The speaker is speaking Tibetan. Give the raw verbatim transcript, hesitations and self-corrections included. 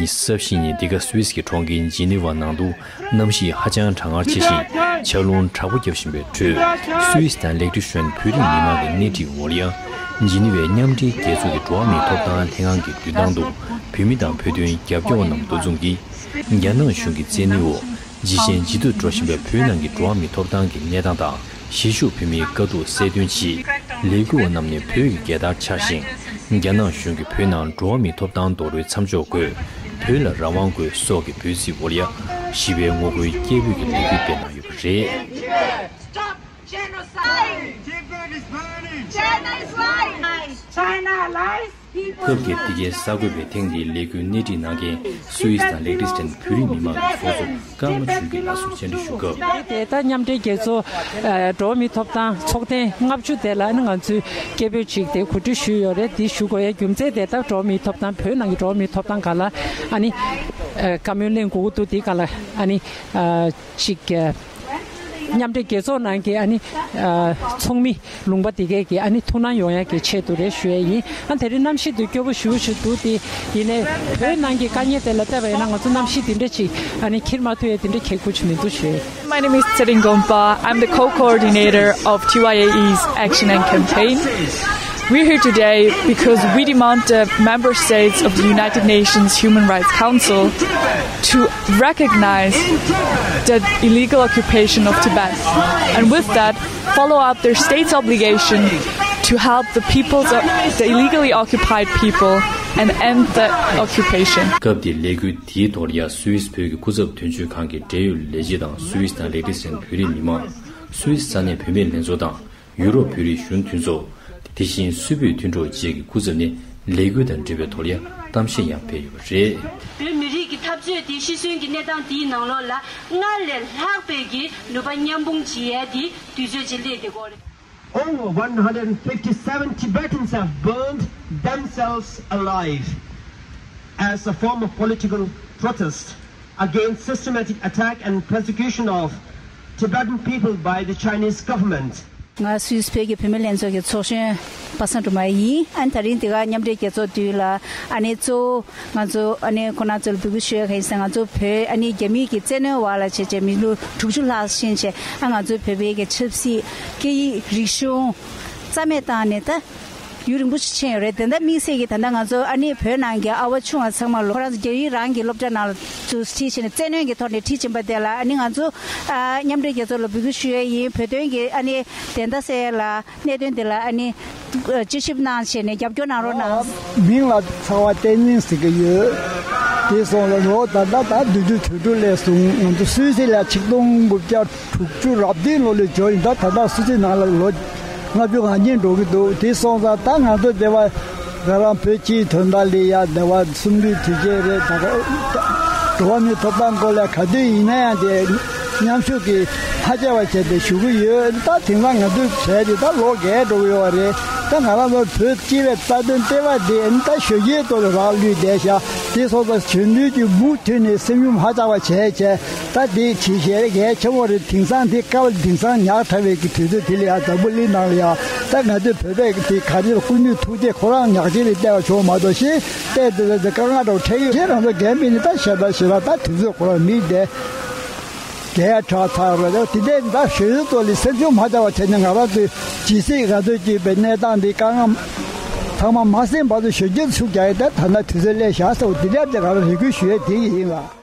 གསར་བཞེངས་ཉིན་འདི་ག་སུད་སི་གི་གྲོང་ཁྱེར་ཇི་ནི་ཝ་ནང་དུ་གནམ་གཤིས་ཧ་ཅང་གྲང་ངར་ཆེ་ཞིང་ཆར་རླུང་དྲག་པོ་བརྒྱབ་བཞིན་པའི་ཁྲོད། སུད་སི་དང་ལེག་ཏི་ཤན་བོད་རིགས་མི་མང་གི་སྣེ་ཁྲིད་འོག་ལ་ཡང་ཇི་ནི་ཝའི་མཉམ་འབྲེལ་རྒྱལ་ཚོགས་ཀྱི་འགྲོ་བ་མིའི་ཐོབ་ཐང་ལྷན་ཁང་གི་མདུན་ཐང་དུ་བོད་མི་དང་བོད་དོན་རྒྱབ་སྐྱོར་བ་རྣམས་འདུ་འཛོམས་ཀྱིས། རྒྱ་ནག་གཞུང་གི་བཙན་གནོན་འོག་ཇེ་ཞན་ཇེ་སྡུག་འགྲོ་བཞིན་པའི་བོད་ནང་གི་འགྲོ་བ་མིའི་ཐོབ་ཐང་གི་གནས་སྟངས་དང་། གཞིས་བཞུགས་བོད་མིའི་དཀའ་སྡུག་གསལ་སྟོན་ཆེད། ལས་འགུལ་བ་རྣམས་ནི་བོད་ཀྱི་རྒྱལ་དར་འཕྱར་ཞིང་། རྒྱ་ནག་གཞུང་གིས་བོད་ནང་འགྲོ་བ་མིའི་ཐོབ་ཐང་རྡོག་རོལ་མཚམས་འཇོག་སྒོས། བོད་ལ་རང་དབང་དགོས་སོགས་ཀྱི་འབོད་ཚིག་འོག་ལ་ཡ། ཞི་བའི་ངོ་རྒོལ་སྐད་འབོད་ཀྱི་ལས་འགུལ་སྤེལ་གནང་ཡོད་པ་རེད། Tibet is burning! China is lying! China lies! People སྐབས་དེར་འདི་གའི་གསར་འགོད་པས་ཐེངས་འདིའི་ལས་འགུལ་སྣེ་ཁྲིད་གནང་མཁན་སུད་སི་དང་ལེག་ཏི་སི་ཏན་བོད་རིགས་མི་མང་གི་ཚོགས་གཙོ་ཀརྨ་ཆོས་སྐྱིད་ལགས་སུ་བཅར་འདྲི་ཞུ་སྐབས། དེ་ལྟར་མཉམ་འབྲེལ་རྒྱལ་ཚོགས་འགྲོ་བ་མིའི་ཐོབ་ཐང་ཚོགས་ཐེངས་ལྔ་བཅུ་དེ་ལ་ནི་ང་ཚོས་སྐད་འབོད་ཅིག་དེ་གོ་སྒྲིག་ཞུས་ཡོད་རེད། འདི་ཞུ་དགོས་ཡ་རྒྱུ་མཚན་དེ་ལྟར་འགྲོ་བ་མིའི་ཐོབ་ཐང་བོད་ནང་གི་འགྲོ་བ་མིའི་ཐོབ་ཐང་སྒང་ལ་ཨ་ནི་བཀའ་མོལ་གླེང་དགོས་ཀྱི་འདུག་དེའི་སྒང་ལ་ཨ་ནི་ཅིག་མཉམ་འབྲེལ་རྒྱལ་ཚོགས་ནང་གི་ཨ་ནི་ཚོགས་མི་ལུང་པ་དེ་གས་ཀྱི་ཨ་ནི་ཐུགས་སྣང་ཡོང་ཡ་གི་ཆེད་དུ་རེད་ཞུ་ཡ་ཡིན། ཨ་དེ་རིང་གནམ་གཤིས་དེ་སྐྱོ་པོ་ཞེ་པོ་ཞིག་འདུག་དེ་ཡིན་ནའི་བོད་ནང་གི་དཀའ་ངལ་དེ་ལ་བལྟས་པ་ཡིན་ན་ང་ཚོ་གནམ་གཤིས་དེ་འདྲ་ཅིག་ཨ་ནི་འཁྱེར་མ་ཐུབ་ཡ་དེ་འདྲ་གལ་དགོས་ཅིག་མི་འདུག་ཞུ་ཡ། My name is Tserin Gompa. I'm the co-coordinator of T Y A E's Action and Campaign. We're here today because we demand the member states of the United Nations Human Rights Council to recognize the illegal occupation of Tibet, and with that, follow up their state's obligation to help the peoples of the illegally occupied people and end the occupation. སྐབས་དེའི་ལས་འགུལ་དེའི་ཐོག་ལ་ཡ་སུད་སི་བོད་ཀྱི་སྐུ་ཚབ་དོན་གཅོད་ཁང་གི་འབྲེལ་ཡོད་ལས་བྱེད་དང་སུད་སི་དང་ལེག་ཏི་སི་ཏན་བོད་རིགས་མི་མང་། སུད་སི་ས་གནས་བུད་མེད་ལྷན་ཚོགས་དང་ཡུ་རོབ་བོད་རིགས་གཞོན་མཐུན་ཚོགས། དེ་བཞིན་སུད་བོད་མཐུན་གྲོགས་བཅས་ཀྱི་སྐུ་ཚབ་ནས་ལས་འགུལ་དང་འབྲེལ་བའི་ཐོག་ལ་ཡ་གཏམ་བཤད་ཡང་སྤེལ་ཡོད་པ་རེད། བོད་མི་རིགས་ཀྱི་འཐབ་རྩོད་དེ་ཤི་གསོན་གྱི་གནས་སྟངས་དེའི་ནང་ལོགས་ལ་སྔར་ལས་ལྷག་པའི་གི་ནུས་པ་མཉམ་སྤུངས་བྱེད་ཡས་དེ་དུས་ཚོད་ཅིག་སླེབས་བསྡད་ཀྱི་ཡོད་རེད། Over one hundred fifty-seven Tibetans have burned themselves alive as a form of political protest against systematic attack and persecution of Tibetan people by the Chinese government. ང་སུད་སི་བོད་ཀྱི་བུད་མེད་ལྷན་ཚོགས་ཀྱི་ཚོགས་གཞོན་པ་སངས་སྒྲོལ་མ་ཡིན། ཨ་ནི་དེ་རིང་འདི་ག་མཉམ་འབྲེལ་རྒྱལ་ཚོགས་དུས་ལ་ཨ་ནི་གཙོ་བོ་ང་ཚོ་ཨ་ནི་ཁོ་ན་ཚོ་ལ་འབོད་སྐུལ་ཞུ་ཡ་ག་ཡིན་ཟེར་ན། ང་ཚོ་བོད་ཨ་ནི་རྒྱ་མི་གི་བཙན་གནོན་འོག་ལ་བྱས་བྱས་མི་ལོ་དྲུག་ཅུ་ལྷག་ཕྱིན་བྱས། ཨ་ང་ཚོ་བོད་པའི་གི་ཆབ་སྲིད་སྐད་ཡིག་རིག་གཞུང་རྩ་མེད་བཏང་ནས་ད་ཡུན་རིང་པོ་ཞིག་ཕྱིན་ཡོད་རེད། དེ་འདྲ་དམིགས་བསལ་གྱི་ད་ལྟ་ང་ཚོ་ཨ་ནི་བོད་ནང་གི་ཨ་བ་ཆུང་བ་ཚང་མ་ལོ་ཁོ་རང་ཚོ་རྒྱ་ཡིག་རང་གི་སློབ་གྲྭ་ནང་ལ་ཚུར་ཁྲིད་ཕྱིན་ནས་བཙན་གནོན་གྱི་ཐོག་ནས་ཁྲིད་ཕྱིན་པ་དེ་ལ་ཨ་ནི་ང་ཚོ་ཨ་མཉམ་འབྲེལ་རྒྱལ་ཚོགས་ལ་འབོད་སྐུལ་ཞུ་ཡས་ཡིན། བོད་དོན་གྱི་ཨ་ནི་བདེན་མཐའ་གསལ་ཡས་ལ་གནད་དོན་དེ་ལ་ཨ་ནི་དཔྱད་ཞིབ་གནང་བྱས་ནས་རྒྱབ་སྐྱོར་གནང་རོགས་གནང་། མིང་ལ་ཚ་བ་བསྟན་འཛིན་ཟེར་གྱི་ཡོད། དེ་སོང་ལ་ལོ་ད་ལྟ་ད་བདུན་ཅུ་དོན་དྲུག་སླེབས་སོང་། ང་ཚོ་སུད་སི་ལ་ཆིག་སྟོང་དགུ་བརྒྱ་དྲུག་ཅུ་རེ་བདུན་ལོ་ལ་འབྱོར་ཡིན། ད་ད་ལྟ་སུད་སི་ནང་ལ་ལོ་ལྔ་བཅུ་ང་གཉིས་འགྲོ་གི་འདུག་དེ་སོང་ཙང་ད་ང་ཚོ་སྡེ་བ་ང་རང་བོད་སྤྱིའི་དོན་དག་ལ་ཡ་སྡེ་བ་གསུམ་བཅུའི་དུས་ཆེན་རེད། ད་ག་འགྲོ་བ་མིའི་ཐོབ་ཐང་སྐོར་ལ་ག་དུས་ཡིན་ན་ཡང་དེ་མཉམ་ཞུགས་ཀྱི་ཕ་ཆེ་བ་བྱས་ཏེ་ཞུ་གི་ཡོད། ད་དེང་སང་ང་ཚོའི་བྱས་ཏེ་ད་ལོ་བརྒྱད་འགྲོ་གི་ཡོད་པ་རེད། ད་ང་རང་ཚོ་བོད་སྤྱི་པའི་རྩ་དོན་ལྟེ་བ་དེ་ད་གཞོན་སྐྱེས་ཐོག་ལ་རག་ལུས་བསྡད་ཤག་དེ་སོང་ཙང་གཞོན་ནུའི་གི་མུ་མཐུད་ནས་སེམས་ཤུགས་མ་ཆག་པ་བྱས་བྱས། ད་དེ་བྱེད་ཤེས་གལ་ཆེན་པོ་རེད། དེང་སང་དེ་སྐབས་དེང་སང་ཉག་ཕྲ་བའི་གི་དུས་ཚོད་དེ་ལ་ཡང་འཛམ་བུ་གླིང་ནང་ལ་ཡང་ད་ང་ཚོའི་བོད་པས་དེ་ག་རེ་སྐུ་མདུན་ཐུགས་རྗེ་ཁོ་རང་ཉག་གཅིག་ལ་བལྟས་པ་བྱུང་མ་གཏོགས་ཤེས་བལྟས་དེ་ཚོ་དེ་དཀའ་ངལ་འདྲ་བོ་འཕྲད་ཀྱི་ཡོད། ཁྱེད་རང་ཚོ་རྒན་པས་ནི་ད་ཞེ་དྲག་ཞེ་དྲག་ད་དུས་ཚོད་ཁོ་རང་མི་བདེ་རྒྱལ་ཡ་དྲག་ཚར་རེད། དེ་འདྲའི་ད་གཞོན་ནུ་ཚོ་ལ་སེམས་ཤུགས་མ་ཆག་པ་བྱས་ནས་ང་རང་ཚོའི་ཇི་སྲིད་ང་ཚོའི་སྐྱིད་པའི་གནས་སྟངས་འདི་དཀའ་ངལ་ཚང་མ་མ་ཟིན་བར་དུ་གཞོན་སྐྱེས་ཚུགས་རྒྱག་ཡ་ད་ད་ལྟ་དུས་ཚོད་སླེབས་ཤག་ཟེར་བ་འདི་འདྲ་དེ་ང་རང་རེ་སྐུལ་ཞུ་ཡ་དེ་ཡིན་ལ།